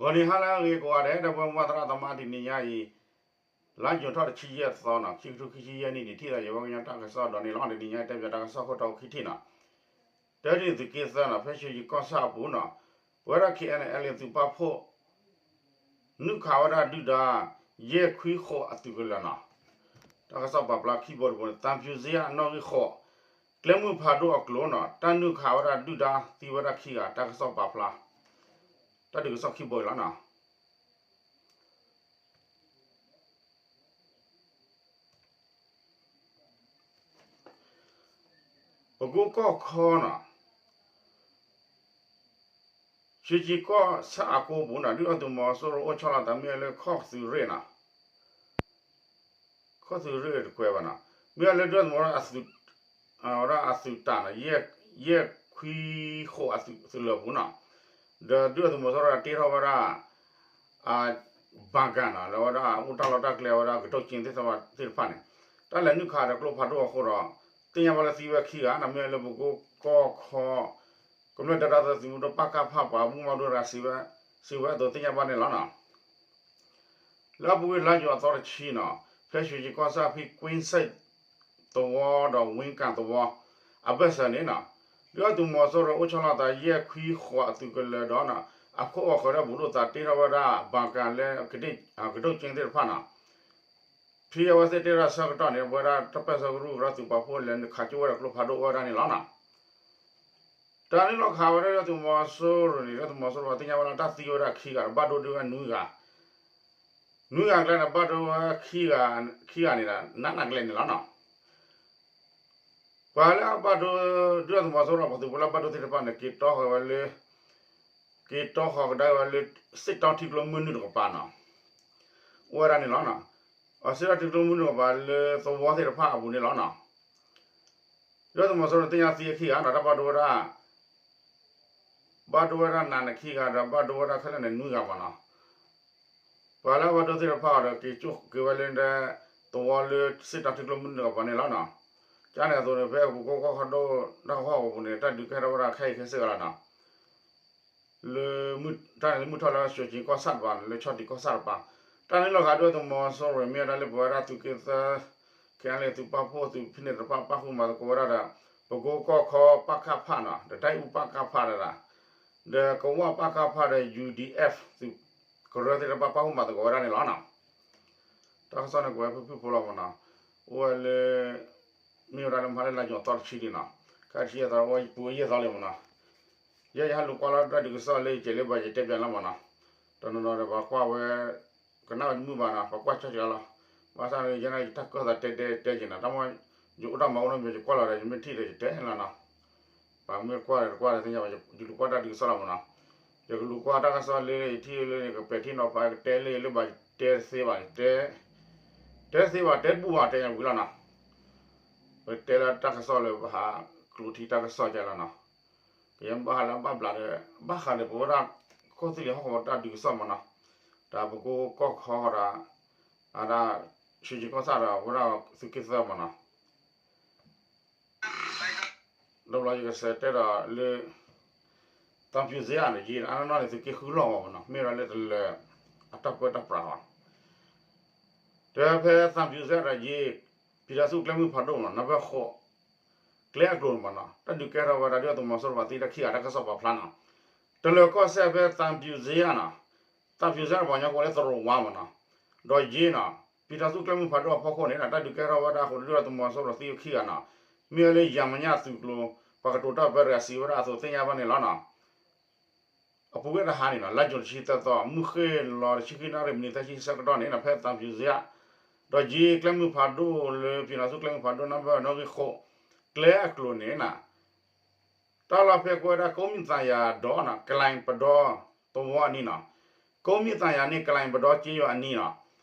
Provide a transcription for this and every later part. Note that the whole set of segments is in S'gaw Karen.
ဂီၤနံၤဟါလၢအဂ့ၤကိးဂၤဒဲး ဒီပုၢ်ဝဲၢ်သရၣ်သမါ တနံၤညါအံၤ လါယူၤထီၣ်တဆံယဲၢ်သီနီၤ ခံကထိခံဆံယဲၢ်နံၣ်န့ၣ် ထံၣ်သးယဝဲကညီတၢ်ကစီၣ်ဒီးန့ၣ်လီၤ. တနံၤညါတဲပၠးတၢ်ကစီၣ်ခိၣ်တီခံထံၣ်နီၤ တၢ်ဒုးသုးက့သၢနီၤ ဖဲရွှ့ၣ်ကၠံၤကီၢ်ဆၣ်အပူၤနီၤ ပဝဲဒၣ် KNLA သုးပာ်ဖှိၣ် နုာ်ခးဝဲဒၣ်ဒုၣ်ဒါ ယဲၢ်ခွံဃိးအသုးကလၢၤနီၤ တၢ်ကစီၣ်ပာ်ဖျါခံဘိတဘိန့ၣ် သံဖြူဇရပ် အနီၣ်ဂံၢ်ဃိး ကျဲမုၢ်ဖးဒိၣ်အကျိၤနီၤ တၢ်နုာ်ခးဝဲဒၣ်ဒုၣ်ဒါသံဝဲဒၣ်ခံဂၤ တၢ်ကစီၣ်ပာ်ဖျါ တၢ်ဒုးကစီၣ်ခံဘိအံၤလီၤနီၤ. ပကိကီၢ်ခီနီၤ ရွှ့ၣ်ကၠံၤကီၢ်ဆၣ်အကိပူၤနီၤ ဒုၣ်ဒါသုးမီၤစိရိၤအိၣ်ဆီလီၤသးမ့ၢ်ဝဲလၢခီၣ်သုးရ့ၣ်နီၤ ခီၣ်သုးရ့ၣ်တကွဲးဘၣ်နီၤ မ့ၢ်ဝဲလၢဒုၣ်ဒါသုးမီၤစိရိၤ ဝဲဒၣ်အသုးတၢ်နီၤ ယဲၢ်ခွံဃိးအသုးလၢာ်ပူၤနီၤ ဒီးဒုၣ်ဒါသုးမီၤစိရိၤတ့ထီၣ်ဝဲဒၣ် အ ဘၣ်ကၣ်နီၤ လၢဝဲဒၣ်အိၣ်တၢ်လီၢ်တၢ်ကျဲဝဲဒၣ်ကတိၣ်ကၠ့သ့ၣ်တဖၣ်န့ၣ် တၢ်လဲၤနုာ်ခးဒီးကျိဖးဒိၣ်အဃိဒီး သ့ၣ်ညါဘၣ်လၢသံဝဲခံဂၤနီၤ မ့ၢ်ဝဲလၢပကိကီၢ်ခီ ကမျၢၢ်တၢ်ဒီသဒၢသုးမုၢ်ဒိၣ် ပကဖ ပှၤမူဘၣ်ဒိတဂၤ စံးဝဲအသိးသ့ၣ်ညါဘၣ်န့ၣ်လီၤနီၤ. လၢအပူၤကွံာ်လါယူၤအသီတဆံနီၤ ဖဲရွှ့ၣ်ကၠံၤကီၢ်ဆၣ်ဖဲ ကွ့ၣ်စ့ၣ်သဝီဒီးဝ့ၣ်ကၣ်သဝီ အဘၢၣ်စၢၤန့ၣ်နီၤ ဒုၣ်ဒါသုးမီၤစိရိၤအိၣ်ဆီလီၤသးယဲၢ်ခွံဃိးအသုးကလၢၤဒီးနီၤ အခိၣ်အဃၢၤဒီးဘူးလိာ်သးတ့ထီၣ်ဝဲဒၣ် ဘၣ်ကၣ်လၢ ကတိၣ်ကၠ့သ့ၣ်တဖၣ်နီၤ ဖဲအဝဲသ့ၣ်တ့ထီၣ်ဆၢကတီၢ်န့ၣ် ပဝဲဒၣ်တၢ်ပၢၢ်ဆၢကရူၢ်ကရၢသုးပာ်ဖှိၣ်လဲၤနုာ်ခးကၠိဝဲဒီးကျိဖးဒိၣ်အိၣ်ဝဲဒၣ်န့ၣ်လီၤနီၤ. တၢ်နုာ်လီၤခးဝဲဒၣ်ဒုၣ်ဒါသုးမီၤစိရိၤန့ၣ် ဒုၣ်ဒါသုးမီၤစိရိၤပှၤသ့ၣ်ညါဝဲလၢတၢ်သံဝဲဒၣ်ခံဂၤဒီးဘၣ်ဒိဒုးဝဲနွံဂၤ နွံဂၤကျဲန့ၣ် ဘၣ်ဒိဝဲခံဂၤ ခံဂၤန့ၣ်ဒီး နးနးကျဲန့ၣ်လီၤနီၤ. ပှၤလၢအဘၣ်ဒိ ဒုၣ်ဒါသုးမီၤစိရိၤပှၤသုးဖိလၢအဘၣ်ဒိသ့ၣ်တဖၣ်န့ၣ် က့ၤတီဃီၤဝဲလၢ က့ၤတီဃီၤကဒါဝဲလၢ စ့ၣ်တီထံကျိမုၢ်နုာ်တကပၤနီၤ အိၣ်ဝဲဒၣ်န့ၣ်လီၤနီၤ. အစ့ၣ်တီထံကျိမုၢ်နုာ်တကပၤလၢသဝီသ့ၣ်တဖၣ်အပူၤန့ၣ်လီၤနီၤ. ဒုၣ်ဒါသုးမီၤစိရိၤန့ၣ်သ့ၣ်ညါသံခံဂၤနီၤ တၢ်ဘၣ်ဒိဝဲဒၣ် ဘၣ်ဒိဝဲဒၣ်နးနးခံဂၤဒီးဘၣ်ဒိဝဲဒၣ်ခဲလၢာ်န့ၣ်နွံဂၤမးနီၤ. ပှၤလၢအဘၣ်ဒိသ့ၣ်တဖၣ်အံၤဒီး က့ၤကၠိက့ၤဝဲလၢ သဝီလၢစ့ၣ်တီထံကျိမုၢ်နုာ်တကပၤန့ၣ်လီၤနီၤ. ကန့ၣ်အသိးန့ၣ် ဖဲပကိကီၢ်ခီဒိၣ်တၢ်ကဟီၣ်ကပူၤန့ၣ် တၢ်ဒုးကဲထီၣ်ဝဲဒၣ်ခဲအံၤခဲစ့ၢ်ကီးလီၤနီၤ. လၢ တၢ်န့ၣ်လၢမုၢ်ထီၣ်လၢရွှ့ၣ်ကၠံၤကီၢ်ဆၣ်တပၤန့ၣ် လၢဆီၣ်တံၢ်ကီၢ်ဆၣ်တပၤ တၢ်နုာ်လီၤခးဒုၣ်ဒါသုးမီၤစိရိၤမ့ၢ်ဝဲဒၣ်လၢပဝဲဒၣ်သုးက့သၢ KNLA သုးပာ်ဖှိၣ်သုးဖဲန့ၣ်တဖၣ်ပၣ်ဃုာ်မၤသကိးဝဲဒၣ်ဒီး ပကိကီၢ်ခီပကဖနီၤ ဒီးတၢ်အူပကဖတဒၣ် ဒီးကဝၣ်ပကဖဒီး UDF သုးကရၢသ့ၣ်တဖၣ်ပၣ်ဃုာ်မၤသကိးဝဲဒၣ်န့ၣ်လီၤနီၤ. တၢ်ကစီၣ်န့ၣ်ကွဲးဖုၣ်ဖုၣ်ဖိလီၤမးနီၤ. အိၣ်ဝဲလၢ မ့ၢ်ဝဲဒၣ်လၢမဟါလၢလါယူၤအသီတဆံန့ၣ်နီၤ ခဲအံၤယသီအိၣ်ပူၤယဲၢ်သီလံမးနီၤ. ယဲယဟဲလူၤကွၢ်လီၤတၢ်ဒုးကစီၣ်လၢယကဲးလၢဘၣ်ယတဲပၠးလီၤမးနီၤ. တနီၤနီၤဒီးပှၤကွၢ်ဝဲ ကနၣ်ဝဲတမုာ်ဘၣ်နီၤ ပှၤကွၢ်ကၠီကၠီလီၤ. ဘၣ်ဆၣ်န့ၣ် ယဲန့ၣ်ယတၢ်ကၢၢ်သးတဲတဲတဲက့ၤနီၤ တၢ်မ့ၢ် ယအိၣ်တၢ်မၤအိၣ်နီတမံၤ ယကွၢ်လီၤဒီးယမ့ၢ်ထံၣ်ဒီးယတဲလီၤနီၤ. ပှၤမ့ၢ်ကွၢ်ဒီးတကွၢ်ဒီးသ့ၣ်ညါဘၣ် ယလူၤကွၢ်တၢ်ဒုးကစီၣ်လီၤမးနီၤ. ယကလူၤကွၢ်တၢ်ကစီၣ်လၢယထံၣ်လၢယကပဲာ်ထံနီၤဖး ကတဲလၢယလၢဘၣ်တဲတသ့ဘၣ် တဲတသ့ဘၣ် တဲတဘူၣ်ဘၣ် တဲညါဝံၤလီၤနီၤ. ပတဲလၢတၢ်ကစီၣ်လၢပဟးကျိးထံတၢ်ကစီၣ်ကလီၤနီၤ. ကယဲၢ်ဘၣ်ဟးလၢအဘၣ်ဘျးဒီး ဘၣ်ဃးဒီးပဝဲဒၣ် ကီၢ်သူလ့ၤဟီၣ်ကဝီၤတၢ်ဒုးကစီၣ်မးနီၤ. တၢ်ပကိကီၢ်ခီဒီး အဒၣ် ရွှ့ၣ်ကၠံၤကီၢ်ဆၣ်ဒီး ပဝဲဒၣ်သုးက့သၢမးနီၤ. ဒီးဘျီယကစးတဲဒီးလၢ သံဖြူဇရပ်န့ၣ် ယံာ်အနီၢ်နီၢ်န့ၣ် သုးက့ဃုလီၢ်မးနီၤ မ့ၢ်ဝဲဒၣ်လၢတလၢၤ အတၢ်ပၢတၢ်ပြးအီၤ ဒီးဖဲသံဖြူဇရပ်ဒီးယံာ် ပံၤတၢ်သူၣ်ကျဲမုၢ်ဖးဒိၣ်မးနီၤ နၢ်ဖၢၣ်ဃိး ကျဲအကျိၤန့ၣ်မးနီၤ တၢ်ဒုးကဲထီၣ်ဝဲဒၣ်ဒုၣ်ဒါသုးမီၤစိရိၤပှၤသံတၢ်ခံဂၤတၢ်ကစီၣ်ပာ်ဖျါနီၤ တလၢၤကီၢ်စဲၣ်ဖဲသံဖြူဇရပ်နီၤ သံဖြူဇရပ်ပှၤကညီကိးလၢသရိာ်ဝါမးနီၤ ဒီးယံာ်နီၤ ပံၤတၢ်သူၣ်ကျဲမုၢ်ဖးဒိၣ်အဖီခိၣ်န့ၣ် တၢ်ဒုးကဲထီၣ်ဝဲဒၣ်အဃိ ဒုၣ်ဒါသုးမီၤစိရိၤသံခံဂၤနီၤ မ့ၢ်ဝဲလၢယၤမဲာ်ညါသုးကျိၤ ပှၤကတိၤတၢ်ပၢတဂၤစံးဝဲဒၣ်အသိးသ့ၣ်ညါဘၣ်န့ၣ်လီၤနီၤ. အပူၤကွံာ်တဟါန့ၣ်နီၤ လါယူၤတဆံသၢသီ မုၢ်ဃ့ၢ်လီၤတဆံခံနၣ်ရံၣ်မံးနံးသၢဆံဆၢကတီၢ်န့ၣ်နီၤ ဖဲသံဖြူဇရပ် ဒီးယံာ်ကျဲမုၢ်ဖးဒိၣ်လၢပံၤတၢ်သူၣ်ကျဲမုၢ်ဖးဒိၣ်နၢ်ဖၢၣ်နီၣ်ဂံၢ်ဃိး ကျဲအကျိၤန့ၣ်နီၤ တၢ်လီၢ်ဖဲကွဲးဝဲဒၣ်ကိးမံၣ်သၣ်ယၤဒီးနီၤ ကလဲၤပဒီသဝီအနံၤနီၤ ကိးမံၣ်သၣ်ယၤန့ၣ် ကလဲၤပဒီက့ယွၤအနံၤနီၤ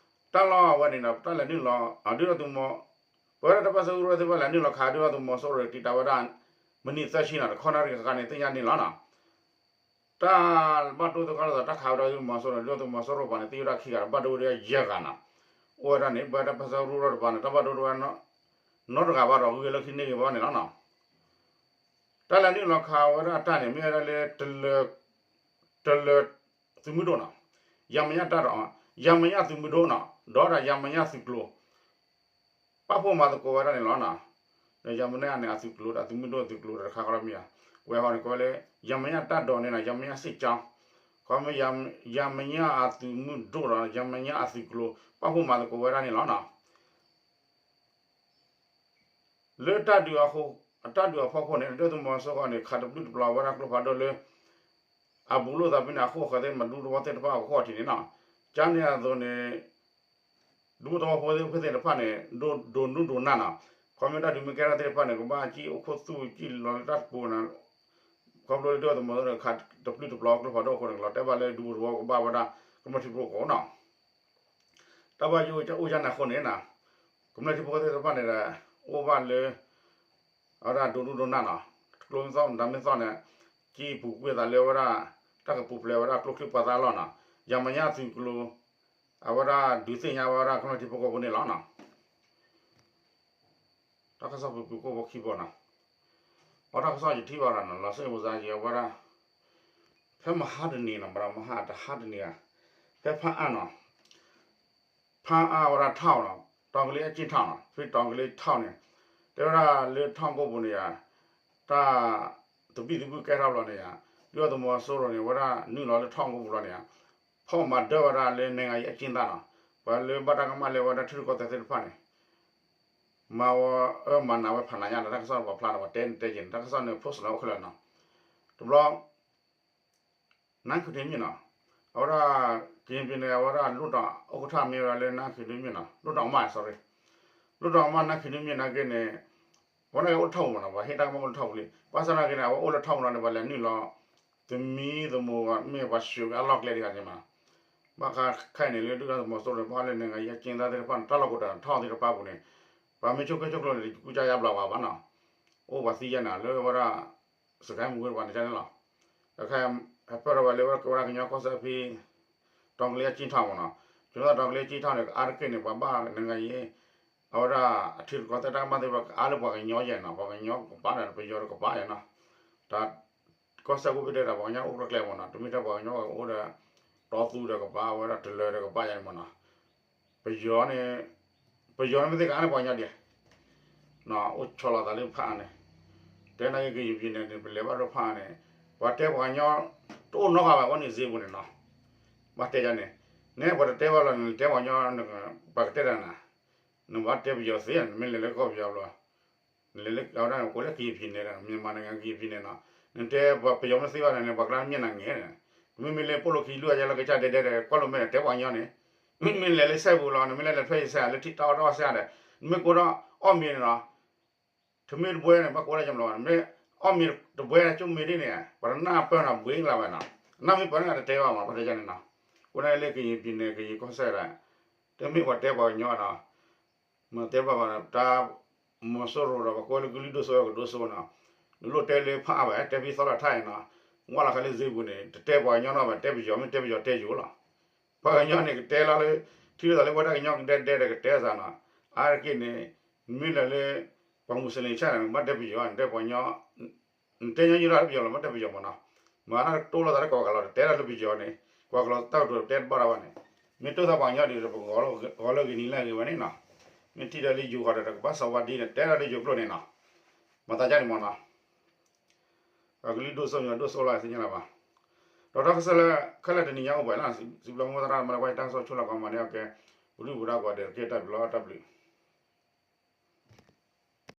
တၢ်လီၢ်အဝဲန့ၣ်ဒီး တၢ်လဲၤနုာ်လီၤ ဒုၣ်ဒါသုးမီၤ ပဝဲဒၣ်တၢ်ပၢဆှၢကရူၢ်သ့ၣ်တဖၣ်လဲၤနုာ်လီၤခးဒုၣ်ဒါသုးမီၤစိရိၤတံာ်တာ်ဝဲဒၣ် မံးနံးသၢဆံနီၤ တခီနၣ်ရံၣ်ဃၣ်ဃၣ်န့ၣ် သ့ၣ်ညါန့ၣ်လီၤနီၤ တၢ်ဘၣ်ဒိသ့ၣ်တဖၣ်လၢတၢ်ခးဝဲဒၣ်သုးမီၤစိရိၤန့ၣ် ဒုၣ်ဒါသုးမီၤစိရိၤပှၤန့ၣ် သံဝဲဒၣ်ခံဂၤဒီး ဘၣ်ဒိဝဲဒၣ်ယဲၢ်ဂၤနီၤ အိၣ်ဝဲဒၣ်န့ၣ် ပဝဲဒၣ်တၢ်ပၢဆှၢကရူၢ်ဒီးတပၤန့ၣ် တၢ်ဘၣ်ဒိတဝဲ နီတဂၤဘၣ်ဒီး ဂုာ်လၢခံန့ၢ်ဂ့ၤဘၣ်န့ၣ်လီၤနီၤ တၢ်လဲၤနုာ်လီၤခးဝဲဒၣ်အတၢ်န့ၣ် မ့ၢ်ဝဲဒၣ်လၢ တလၢၤ သုးမုၢ်ဒိၣ်နီၤ ယၤမဲာ်ညါတၢ်ဒီး ယၤမဲာ်ညါသုးမုၢ်ဒိၣ်နီၤ ဒီးဒၣ်ယၤမဲာ်ညါသုးကျိၤ ပာ်ဖှိၣ်မၤသကိးဝဲဒၣ်န့ၣ်လီၤနီၤ. ဒီးယၤမဲာ်ညါန့ၣ် အသုးကျိၤ အသုးမုၢ်ဒိၣ်အသုးကျိၤတခါဃီမ့ၢ်ဧါ, ကွဲးဟီန့ၣ် ကွဲးလၢ ယၤမဲာ်ညါတၢ်ဒီးန့ၣ်နီၤ ယၤမဲာ်ညါစ့ၢ်ကီး ခီမ့ၢ် ယၤမဲာ်ညါအသုးမုၢ်ဒိၣ်ဒီး ယၤမဲာ်ညါအသုးကျိၤ ပာ်ဖှိၣ်မၤသကိးဝဲဒၣ်န့ၣ်လီၤနီၤ. လၢတၢ်ဒုးအဖီခိၣ်န့ၣ် ဒုၣ်ဒါသုးမီၤစိရိၤန့ၣ် ခးတပျုၢ်တပျီၤဝဲဒၣ်ကျိဖးဒိၣ်လၢ အဘူးလိာ်သးဖဲန့ၣ် အဃိၣ်ဃၢၤသ့ၣ် မၤဒူသဝီသ့ၣ်တဖၣ်အဂီၢ်ထံးန့ၣ်နီၤ. ကန့ၣ်အသိးန့ၣ် ဒူသဝီဖိသ့ၣ်တဖၣ်န့ၣ် ဒိၣ်ဒိၣ်နုၢ်ဒိၣ်နၢ်နီၤ. ခီမ့ၢ်တၢ်ဒုးမ့ၢ်ကဲထီၣ်သ့ၣ်တဖၣ်န့ၣ် ကဘၣ်ကံၣ်အိၣ်ခိၣ်သူၣ်ကံၣ်လီၤလၢတၢ်တပူၤန့ၣ် ခီဖျိလၢဒုၣ်ဒါသုးမီၤစိရိၤန့ၣ် ခးတပျုၢ်တပျီၤကျိဖးဒိၣ်အဃိန့ၣ် ကလီၤတဲာ်ဘၣ်လၢဒူသဝီကဘၣ်ဝဲဒၣ် ကမျၢၢ်ထံဖိကီၢ်ဖိနီၤ. တၢ်ဘၣ်ယိၣ်အိၣ်ယါန့ၣ်အဃိန့ၣ်နီၤ ကမျၢၢ်ထံဖိကီၢ်ဖိသ့ၣ်တဖၣ်န့ၣ်ဒီး အိၣ်ဘၣ်လၢ အဝဲဒၣ်ဒိၣ်ဒိၣ်ဒိၣ်နၢ်နီၤ. ကျိမ့ၢ်သီၣ်မတၤမ့ၢ်သီၣ်န့ၣ် ကံၣ်ပူၤကွံာ်သးလၢဝဲဒၣ် တၢ်ကပူၤဖျဲးဝဲဒၣ်ကျိချံမျိာ်သၣ်အလီၢ်နီၤ. ယၤမဲာ်ညါသုးကျိၤ အဝဲဒၣ်ဒုးသ့ၣ်ညါဝဲဒၣ်ကမျၢၢ်ထံဖိကီၢ်ဖိန့ၣ်လီၤနီၤ. တၢ်ကစီၣ်ပူၤကွံာ်ကိၣ်ဖိခံဘီနီၤ. အတၢ်ကစီၣ်ယထံၣ်ဘၣ်ဒီးနီၤ လီၤစ့ၣ်မုၤစါယံၤအဝဲဒၣ် ဖဲမဟါတနံၤနီၤ မတၤမဟါတဟါတနံၤဧါ ဖဲဖးအါနီၤ ဖးအါဝဲဒၣ်ထီၣ်နီၤ တီၤကလံၤအကၠ့ၣ်ထီၣ်နီၤ ဖဲတီၤကလံၤထီၣ်န့ၣ် တဲဝဲဒၣ်လၢထီၣ်ကိၣ်ပူၤန့ၣ်ဧါ တၢ်သဘံၣ်သဘုၣ်ကဲထီၣ်ဘျီန့ၣ်ဧါ ဒုၣ်ဒါသုးမီၤစိရိၤန့ၣ် ဝဲဒၣ်နုာ်လီၤလၢထီၣ်ကိၣ်ပူၤလီၤန့ၣ်ဧါ ဖီၣ်မၤဒၢဝဲဒၣ်လၢနဲၣ်ဂၤယဲၢ်အကၠ့ၣ်သၣ်နီၤ ပှၤလၢဘၣ်တၢ်ကမၣ်လၢဝဲဒၣ်ထံရူၢ်ကီၢ်သဲးသ့ၣ်တဖၣ်န့ၣ် မၤဝဲအၢမၤနးဝဲဖးနးညါဒီး တၢ်ကစီၣ်ပှၤဖျါဒီး ပှၤတဲန့ၣ်တဲယဲၢ်န့ၣ် တၢ်ကစီၣ်န့ၣ် post လၢအိၣ်ခဲလၢာ်နီၤ တဘျီ နန်းခင်ထွေးမြင့်နီၤ အဝဲဒၣ် ကရင်ပြည်နယ် အဝဲဒၣ် လွှတ်တော်ဥက္ကဋ္ဌ မ့ၢ်ဝဲဒၣ်လၢ နန်းခင်ထွေးမြင့်နီၤ လွှတ်တော်အမတ် sorry လွှတ်တော်အမတ် နန်းခင်ထွေးမြင့် နာ်က့န့ၣ် အဝဲဒၣ်အိၣ်လၢထီၣ်ပူၤမးနီၤ ပှၤဟ့ၣ်တၢ်ကမၣ်အိၣ်လၢထီၣ်ပူၤလံ ဘၣ်ဆၣ်နာ်က့န့ၣ် အဝဲအိၣ်လၢထီၣ်ပူၤလီၤန့ၣ် ပှၤလဲၤနုာ်လီၤ သမံသမိးဘၣ် မ့ၢ်ပှၤဆှၢက့ၤအလီၢ်ကျဲဒံးဂၤန့ၣ်မး ဘၣ်ဃးခဲအံၤန့ၣ် လၢဒုၣ်ဒါသုးမီၤစိရိၤန့ၣ် ဘၣ်ဃးလၢနဲၣ်ဂၤယဲၢ်အကၠ့ၣ်သၣ်သ့ၣ်တဖၣ်န့ၣ် တၢ်လီၢ်ကီးတၢ်ထီၣ်သ့ၣ်တဖၣ်အပူၤန့ၣ် ပှၤမ့ၢ်ဆိၣ်ဂ့ၤဆိၣ်ကျိၤန့ၣ် တကူစါယါဘျါဝဲဘၣ်နီၤ အိၣ်ပှၤသံယါန့ၣ် လၢဝဲဒၣ် စကဲမူဝ့တပၤန့ၣ်န့ၣ်လီၤ တခါ ဟဲပၢၢ်ထီၣ်ဝဲလၢဝဲကဝဲဒၣ်ကညီကီၢ်စဲၣ်ဖဲ တီၤကလံၤအကၠ့ၣ်ထီၣ်မးနီၤ ကၠိသးတီၤကလံၤအကၠ့ၣ်ထီၣ်န့ၣ် အါတက့ၢ်န့ၣ် ပှၤဘၣ်နဲၣ်ဂၤယဲၢ် အဝဲဒၣ်အထံရူၢ်ကီၢ်သဲးတၢ်ကမၣ်သ့ၣ်တဖၣ် ကအါလၢပှၤကညီယဲၢ်နီၤ ပှၤကညီကပၤဒီး ပယီၤဒီးကပၤယဲၢ်နီၤ တၢ်ကီၢ်စဲၣ်အိၣ်ဖဲတဲဒီး ပှၤကညီအိၣ်တကျဲမးနီၤ တမ့ၢ်ထဲပှၤကညီအိၣ်ဒီး တီသူဒီးကပၤ အဝဲဒၣ်တလၢၤဒီးကပၤယဲၢ်န့ၣ်မးနီၤ ပယီၤန့ၣ် ပယီၤန့ၣ်မ့ၢ်သ့ၣ်ကအါန့ၢ်ပှၤကညီဒံး အိၣ်ဆီလီၤသးလၢဖးအါန့ၣ် တဲနာ်က့ ကရင်ပြည်နယ်န့ၣ် ပလဲၤဘၣ်ဒိဖးအါန့ၣ် ပှၤတဲပှၤကညီ တအိၣ်နီတဂၤဘၣ် အဝဲန့ၣ်စ့ပူၤန့ၣ်နီၤ ဘၣ်တဲယါန့ၣ် နဲပှၤတတဲဘၣ်လီၤန့ၣ် တဲပှၤကညီ ပှၤကတဲတၢ်နၤ နဘၣ်တဲပယီၤသ့ နမ့ၢ်လဲၤလၢကီၢ်ပယီၤဘျီ နလဲၤလၢအဝဲဒၣ်န့ၣ် ကိးလၢကရင်ပြည်နယ်ဒီး မြန်မာနိုင်ငံ ကရင်ပြည်နယ်နီၤ နတဲပှၤပယီၤမ့ၢ်သ့ဘၣ်န့ၣ် ပှၤကျါမ့ၢ်နၤငဲၤန့ၣ် နမ့မ့ၢ်လၢပိာ်လိာ်ခံလွံၢ်ဂၤယဲၢ်လီၤကစၢ်ဒဲဒဲဒီး ကွၢ်လိာ်မဲာ်န့ၣ် တဲပှၤကညီန့ၣ် မ့မ့ၢ်လဲၤလၢစဲပူၤလီၤ နမ့ၢ်လဲၤလၢဖဲယစဲလၢထံၣ်တၢ်အီၣ်တၢ်အီစဲဒီး နမ့ၢ်ကိးထီၣ်အီၣ်မ့ၤန့ၣ်နီၤ ထမ့ၢ်တဘှဲန့ၣ် ဘၣ်ကိးလၢယမလီၤ နမ့ၢ်အီၣ်မ့ၤတဘှဲကၠိမ့ၤဒ်န့ၣ် ပှၤတနၢ်ပၢၢ်နီၤ ဘှ့ကလါဝဲနီၤ နၢ်မ့ၢ်ပၢၢ်န့ၣ် တတဲဘၣ်မး ပှၤတဲယါန့ၣ်နီၤ အဃိန့ၣ်လၢကရင်ပြည်နယ် ကရင်ကီၢ်စဲၣ်ဒီး တမ့ၢ်ပှၤတဲပှၤကညီနီၤ မ့ၢ်တဲဘၣ်ဘၣ်ဒီး တၢ်မီၤစိရိၤဒီး ပှၤကိးလၢကလုာ်ဒိၣ်စိဝဲကဒိၣ်စိနီၤ နလိၣ်တဲလၢဖးအါဘၣ် တဲဖဲသီလၢထါအံၤနီၤ ဝဲလီၤခါလၢစ့ပူၤန့ၣ် တတဲပှၤကညီနီၤဘၣ် တဲပယီၤ မ့ၢ်တဲပယီၤတဲယိၤလီၤ ပှၤကညီန့ၣ် ကတဲလီၤလၢ ထံၣ်လိာ်သးလၢဝဲဒၣ်ကညီကဒဲဒဲဒီးကတဲသးနီၤ အါတက့ၢ်န့ၣ် နမ့ၢ်လဲၤလၢ ပှၤမူးစလ့ၣ်ဆၣ်န့ၣ် နဘၣ်တဲပယီၤ နတဲပှၤကညီ နတဲညီယိၤတၢ်လၢပယီၤလီၤ ဘၣ်တဲပယီၤမးနီၤ မ့ၢ်အါန့ၣ်တိၢ်လိာ်သးလၢကိးဂၤလီၤ တတဲတၢ်လၢပယီၤန့ၣ် ပှၤကလီၤတၢ်ကတိၤတဲတဘၣ်တၢ်ဘၣ်န့ၣ် မ့ၢ်တိၢ်သးပှၤကညီဒ်ဒီး ပကဂီၤလၢဂ့ၤနံၤလၢဂ့ၤဝဲန့ၣ်နီၤ မ့ၢ်ထံၣ်ဒီးလၢယိၤဃီဒီး တကဘၣ်စီၤဝါဒ်န့ၣ် တဲတၢ်လၢယိၤကျိာ်န့ၣ်နီၤ မၤသးဒ်န့ၣ်မးနီၤ ပှၤကလုာ်ဒိၣ်စိမး ဒိၣ်စိလီၤသ့ၣ်ညါလၢၤဘၣ် ဒီးတၢ်ကစီၣ်လၢ ခဲလၢာ်တနံၤညါအိၣ်ဘၣ်လီၤ စံးဘျုးမိၢ်သရၣ်မၤလၢပှၤတၢ်ကစီၣ်ဆိလီၤကီးမးန့ၣ် အကဲ ပဒုၣ်ပဒါကိးဂၤဒဲး တက့ၢ်တၢ်ဘျုးလီၤ တၢ်ဘျုး